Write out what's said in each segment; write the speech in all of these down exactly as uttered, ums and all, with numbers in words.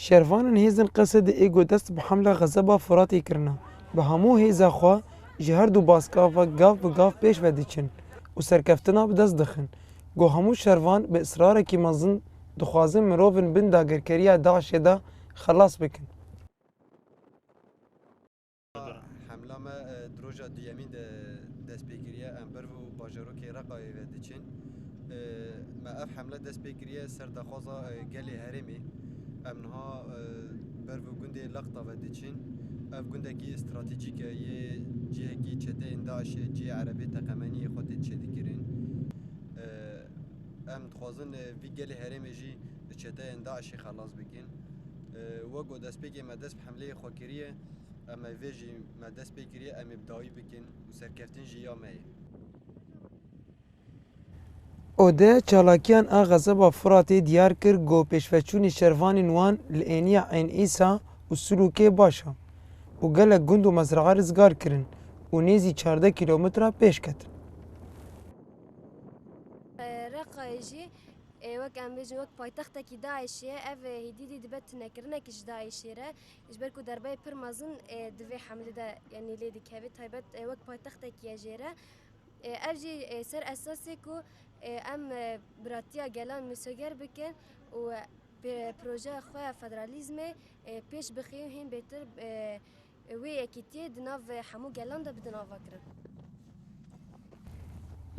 Şervanên hêzên Qesedê ê ku dest bi hemla Xezeba Firatê kirine, bi hemû hêza xwe ji her du baskava gav bi gav pêş ve diçin û serkeftina bi dest dixin. Ku hemû şervan bi israrekî mezin dixwazin mirovên bin dagirkeriya DAIŞê de xelas bikin. Hemla me, e, di roja duyemîn de dest pê kiriye. Em ber û bajarokê Reqayê ve diçin. E, me ev hemle dest pê kiriye ser daxwaza, e, gelê herêmê. Em niha, e, ber û gundê Laqta ve diçin. Ev gundekî stratejîk e, yê cihekî çeteyên DAIŞê, cihê erebê teqemeniyê xwe tê çêdikirin. E, em dixwazin, e, vî gelê herêmê jî li çeteyên DAIŞê xelas bikin. E, wek ku destpêkê me dest bi hemleyê xwe kiriye, em ê vê jî me dest pê kiriye, em ê bi dawî bikin û serkeftin jî ya me ye. Ode çalakiyan a Xezeba Firatê diyar kir ku pêşveçûnê şervanên wan li êniya Eyn Îsa û Silûkê baş e û gelek gund û mezraa rizgar kirin û nêzî çardeh kîlometre pêş ketin. Reqayê jî, e, wek em bêjin, wek paytextekî DAIŞê ye. Ev, e, hêdî dî dibe tunekirinek ji DAIŞê re. Ji ber ku derbeyê pir mezin, e, di vê hemlê de, yanî lê dikeve, taybet, e, wek paytextekî ye jê re. E, ev jî, e, ser esasê ku, e, em, e, biratiya gelan misoger bikin û, e, pe-, projeya xwe ya federalîzmê, e, pêş bixî û hîn bêtir, e, wê yekîtiyê di nav hemû gelan de bidin avakirin.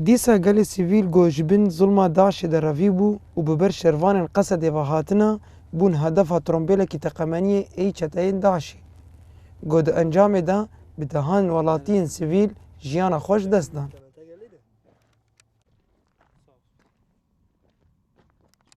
Dîsa gelê sivîl ku ji bin zulma DAIŞê de revî bû û bi ber şervanên Qesedê ve hatine, bûn hedefa trombêlekî teqemeniyê ê çeteyên DAIŞê. Ku di encamê de bi dehan welatiyên sivîl jiyana xwe ji dest dan.